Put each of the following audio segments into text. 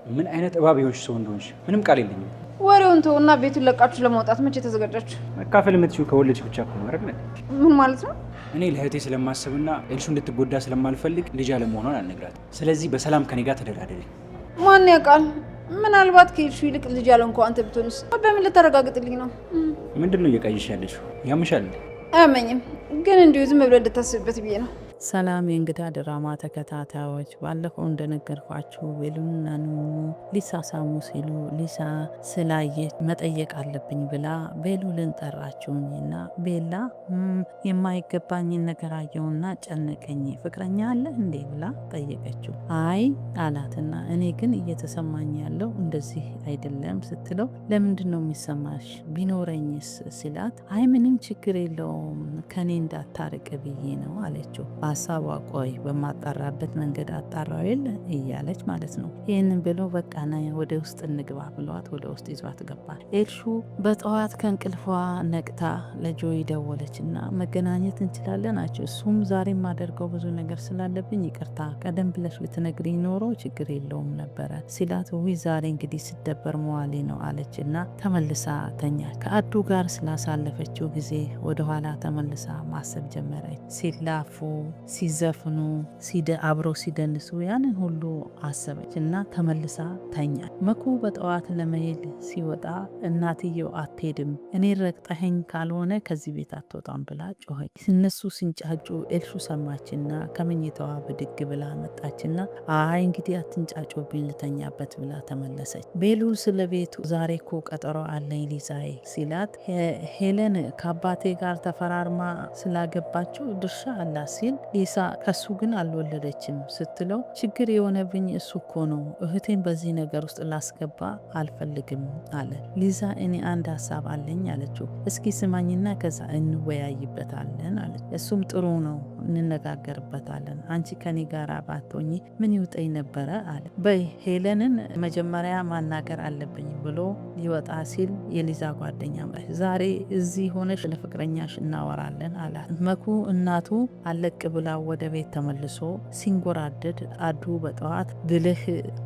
ምን አይነት እባብ የሆንሽ ሰው እንደሆንሽ ምንም ቃል የለኝም። ወሬውን ተውና ቤቱን ለቃችሁ ለመውጣት መቼ ተዘጋጃችሁ? መካፈል የምትችይው ከወለድሽ ብቻ እኮ ነው አይደል? ምን ማለት ነው? እኔ ለእህቴ ስለማስብና ኤልሹ እንድትጎዳ ስለማልፈልግ ልጅ አለመሆኗን አልነግራትም። ስለዚህ በሰላም ከኔ ጋር ተደራደሪ። ማን ያውቃል? ምናልባት ከኤልሹ ይልቅ ልጅ ያልሆንከው አንተ ብትሆንስ? በምን ልታረጋግጥልኝ ነው? ምንድን ነው እየቃየሽ ያለሽው? ያምሻል? አያመኝም፣ ግን እንዲሁ ዝም ብለህ እንድታስብበት ብዬ ነው። ሰላም የእንግዳ ድራማ ተከታታዮች፣ ባለፈው እንደነገርኳችሁ ቤሉንና ኑኑ ሊሳሳሙ ሲሉ ሊሳ ስላየች መጠየቅ አለብኝ ብላ ቤሉልን ጠራችውኝና ቤላ የማይገባኝን ነገር አየውና ጨነቀኝ፣ ፍቅረኛ አለ እንዴ ብላ ጠየቀችው። አይ አላትና እኔ ግን እየተሰማኝ ያለው እንደዚህ አይደለም ስትለው ለምንድን ነው የሚሰማሽ ቢኖረኝስ ሲላት አይ ምንም ችግር የለውም ከኔ እንዳታርቅ ብዬ ነው አለችው። በሀሳቧ ቆይ በማጣራበት መንገድ አጣራው የለ እያለች ማለት ነው። ይህንን ብሎ በቃ ና ወደ ውስጥ እንግባ ብሏት ወደ ውስጥ ይዟት ገባ። ኤልሹ በጠዋት ከእንቅልፏ ነቅታ ለጆይ ደወለች እና መገናኘት እንችላለን አቸው። እሱም ዛሬ የማደርገው ብዙ ነገር ስላለብኝ ይቅርታ፣ ቀደም ብለሽ ብትነግሪኝ ኖሮ ችግር የለውም ነበረ ሲላት፣ ዊ ዛሬ እንግዲህ ስደበር መዋሌ ነው አለች እና ተመልሳ ተኛ። ከአዱ ጋር ስላሳለፈችው ጊዜ ወደኋላ ተመልሳ ማሰብ ጀመረች። ሲላፉ ሲዘፍኑ አብረው ሲደንሱ ያንን ሁሉ አሰበች እና ተመልሳ ተኛ። መኩ በጠዋት ለመሄድ ሲወጣ እናትየው አትሄድም፣ እኔ ረግጠኸኝ ካልሆነ ከዚህ ቤት አትወጣም ብላ ጮኸች። እነሱ ሲንጫጩ ኤልሹ ሰማችና ከመኝታዋ ብድግ ብላ መጣችና አይ እንግዲህ አትንጫጩብኝ ልተኛበት ብላ ተመለሰች። ቤሉል ስለ ቤቱ ዛሬ እኮ ቀጠሮ አለኝ ሊዛዬ ሲላት ሄለን ከአባቴ ጋር ተፈራርማ ስላገባችው ድርሻ አላት ሲል ሊሳ ከሱ ግን አልወለደችም ስትለው ችግር የሆነብኝ እሱ እኮ ነው፣ እህቴን በዚህ ነገር ውስጥ ላስገባ አልፈልግም አለ። ሊዛ እኔ አንድ ሀሳብ አለኝ አለችው። እስኪ ስማኝና ከዛ እንወያይበታለን አለች። እሱም ጥሩ ነው እንነጋገርበታለን። አንቺ ከኔ ጋር ባትሆኚ ምን ይውጠኝ ነበረ አለ። በይ ሄለንን መጀመሪያ ማናገር አለብኝ ብሎ ሊወጣ ሲል የሊዛ ጓደኛ ዛሬ እዚህ ሆነሽ ለፍቅረኛሽ እናወራለን አላት። መኩ እናቱ አለቅ ብላ ወደ ቤት ተመልሶ ሲንጎራደድ አዱ በጠዋት ብልህ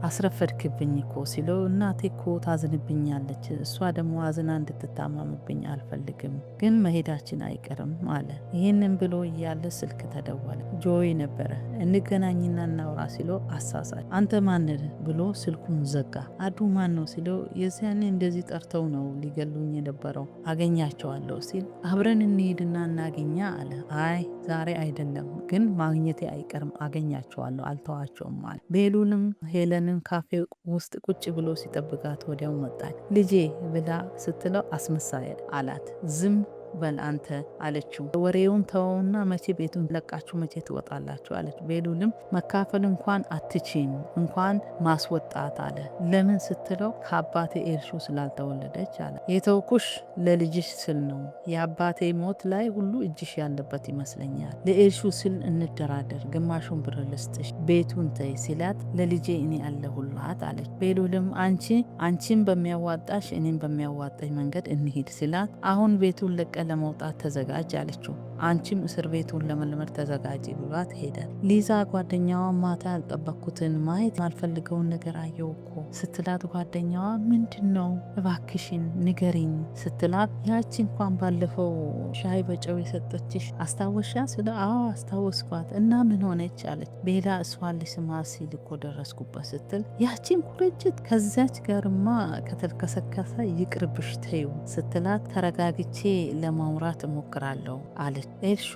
አስረፈድክብኝ እኮ ሲለው እናቴ እኮ ታዝንብኛለች፣ እሷ ደግሞ አዝና እንድትታመምብኝ አልፈልግም፣ ግን መሄዳችን አይቀርም አለ። ይህንን ብሎ እያለ ስልክ ተደወለ። ጆይ ነበረ። እንገናኝና እናውራ ሲለው አሳሳች አንተ ማን ብሎ ስልኩን ዘጋ። አዱ ማን ነው ሲለው የዚያኔ እንደዚህ ጠርተው ነው ሊገሉኝ የነበረው አገኛቸዋለሁ ሲል አብረን እንሄድና እናገኛ አለ። አይ ዛሬ አይደለም ግን ማግኘቴ አይቀርም አገኛቸዋለሁ፣ አልተዋቸውም አለ። ቤሉንም ሄለንን ካፌ ውስጥ ቁጭ ብሎ ሲጠብቃት ወዲያው መጣች። ልጄ ብላ ስትለው አስመሳይ አላት። ዝም በል አንተ አለችው። ወሬውን ተወውና መቼ ቤቱን ለቃችሁ መቼ ትወጣላችሁ አለች። ቤሉልም መካፈል እንኳን አትችም እንኳን ማስወጣት አለ። ለምን ስትለው ከአባቴ ኤልሹ ስላልተወለደች አለ። የተውኩሽ ለልጅሽ ስል ነው። የአባቴ ሞት ላይ ሁሉ እጅሽ ያለበት ይመስለኛል። ለኤልሹ ስል እንደራደር፣ ግማሹን ብር ልስጥሽ፣ ቤቱን ተይ ሲላት ለልጄ እኔ አለሁላት አለች። ቤሉልም አንቺ አንቺም በሚያዋጣሽ እኔም በሚያዋጣኝ መንገድ እንሂድ ሲላት አሁን ቤቱን ለቀ ለመውጣት ተዘጋጅ አለችው። አንቺም እስር ቤቱን ለመልመድ ተዘጋጂ ብሏት ሄደ። ሊዛ ጓደኛዋ ማታ ያልጠበቅኩትን ማየት የማልፈልገውን ነገር አየው እኮ ስትላት ጓደኛዋ ምንድን ነው እባክሽን ንገሪኝ ስትላት ያቺ እንኳን ባለፈው ሻይ በጨው የሰጠችሽ አስታወሻ? ስለ አዎ አስታወስኳት። እና ምን ሆነች አለች። ቤላ እሷን ሊስማ ሲል እኮ ደረስኩበት ስትል ያቺን ኩርጅት ከዚያች ጋርማ ከተልከሰከሰ ይቅርብሽ ተይው ስትላት ተረጋግቼ ለማውራት እሞክራለሁ አለች። ኤልሹ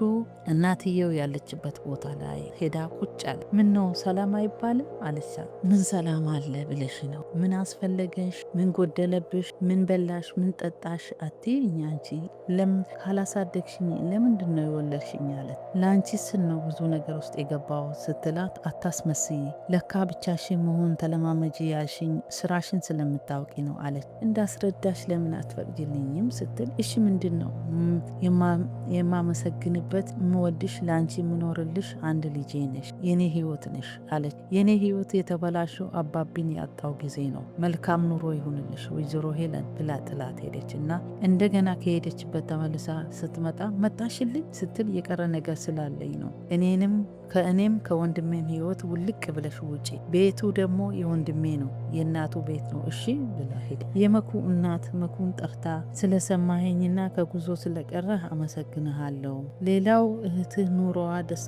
እናትየው ያለችበት ቦታ ላይ ሄዳ ቁጭ አለ። ምን ነው ሰላም አይባልም አለቻት። ምን ሰላም አለ ብለሽ ነው? ምን አስፈለገሽ? ምን ጎደለብሽ? ምን በላሽ? ምን ጠጣሽ? አትይኝ አንቺ ለምን ካላሳደግሽኝ ለምንድን ነው የወለድሽኝ? አለት። ለአንቺ ስል ነው ብዙ ነገር ውስጥ የገባው ስትላት፣ አታስመስይ፣ ለካ ብቻሽን መሆን ተለማመጂ ያልሽኝ ስራሽን ስለምታውቂ ነው አለች። እንዳስረዳሽ ለምን አትፈቅጂልኝም ስትል፣ እሺ ምንድን ነው የማመሰ የማመሰግንበት የምወድሽ፣ ለአንቺ የምኖርልሽ አንድ ልጄ ነሽ፣ የኔ ህይወት ነሽ አለች። የኔ ህይወት የተበላሸው አባቢን ያጣው ጊዜ ነው። መልካም ኑሮ ይሁንልሽ ወይዘሮ ሄለን ብላ ጥላት ሄደች እና እንደገና ከሄደችበት ተመልሳ ስትመጣ መጣሽልኝ ስትል የቀረ ነገር ስላለኝ ነው እኔንም ከእኔም ከወንድሜም ህይወት ውልቅ ብለሽ ውጪ፣ ቤቱ ደግሞ የወንድሜ ነው የእናቱ ቤት ነው እሺ ብላ ሄደ። የመኩ እናት መኩን ጠርታ ስለሰማኸኝና ከጉዞ ስለቀረህ አመሰግንሃለሁ። ሌላው እህትህ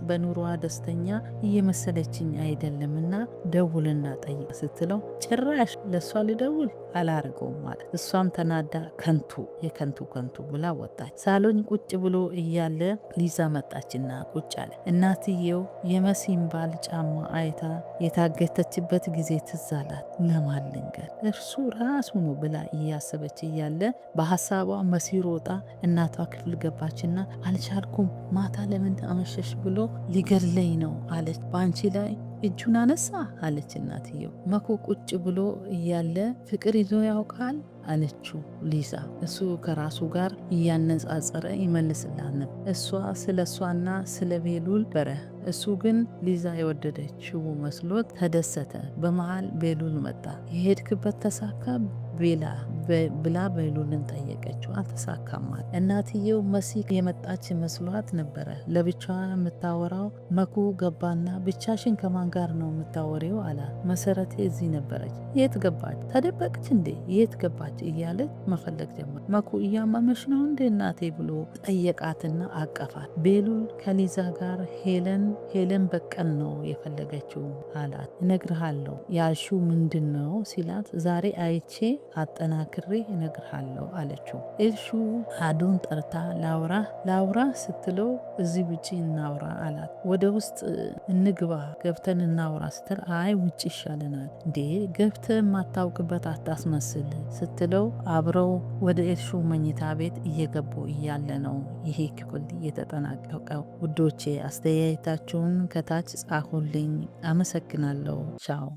በኑሮዋ ደስተኛ እየመሰለችኝ አይደለምና ደውልና ጠይቅ ስትለው ጭራሽ ለእሷ ልደውል አላርገውም ማለት። እሷም ተናዳ ከንቱ የከንቱ ከንቱ ብላ ወጣች። ሳሎን ቁጭ ብሎ እያለ ሊዛ መጣችና ቁጭ አለ። እናትየው የመሲን ባል ጫማ አይታ የታገተችበት ጊዜ ትዝ አላት። ለማን ልንገር እርሱ ራሱ ነው ብላ እያሰበች እያለ በሀሳቧ መሲ ሮጣ እናቷ ክፍል ገባችና አልቻልኩም፣ ማታ ለምን አመሸሽ ብሎ ሊገድለኝ ነው አለች። በአንቺ ላይ እጁን አነሳ አለች እናትየው። መኮ ቁጭ ብሎ እያለ ፍቅር ይዞ ያውቃል አለችው ሊዛ። እሱ ከራሱ ጋር እያነጻጸረ ይመልስላት ነበር። እሷ ስለ እሷና ስለ ቤሉል በረ እሱ ግን ሊዛ የወደደችው መስሎት ተደሰተ። በመሃል ቤሉል መጣ። የሄድክበት ተሳካ ቤላ ብላ ቤሉልን ጠየቀችው። አልተሳካም። እናትየው መሲ የመጣች መስሏት ነበረ ለብቻዋ የምታወራው። መኩ ገባና ብቻሽን ከማን ጋር ነው የምታወሪው አላት። መሰረቴ እዚህ ነበረች። የት ገባች? ተደበቀች እንዴ? የት ገባች? እያለች መፈለግ ጀመር። መኩ እያመመሽ ነው እንዴ እናቴ ብሎ ጠየቃትና አቀፋት። ቤሉል ከሊዛ ጋር ሄለን በቀል ነው የፈለገችው አላት። እነግርሃለሁ ያልሺው ምንድን ነው ሲላት ዛሬ አይቼ አጠናክሬ እነግርሃለሁ አለችው። እልሹ አዶን ጠርታ ላውራ ላውራ ስትለው እዚህ ውጪ እናውራ አላት። ወደ ውስጥ እንግባ ገብተን እናውራ ስትል አይ ውጭ ይሻለናል እንዴ ገብተ የማታውቅበት አታስመስል ስትለው አብረው ወደ ኤልሹ መኝታ ቤት እየገቡ እያለ ነው ይሄ ክፍል የተጠናቀቀው። ውዶቼ አስተያየታችሁን ከታች ጻፉልኝ። አመሰግናለሁ። ቻው።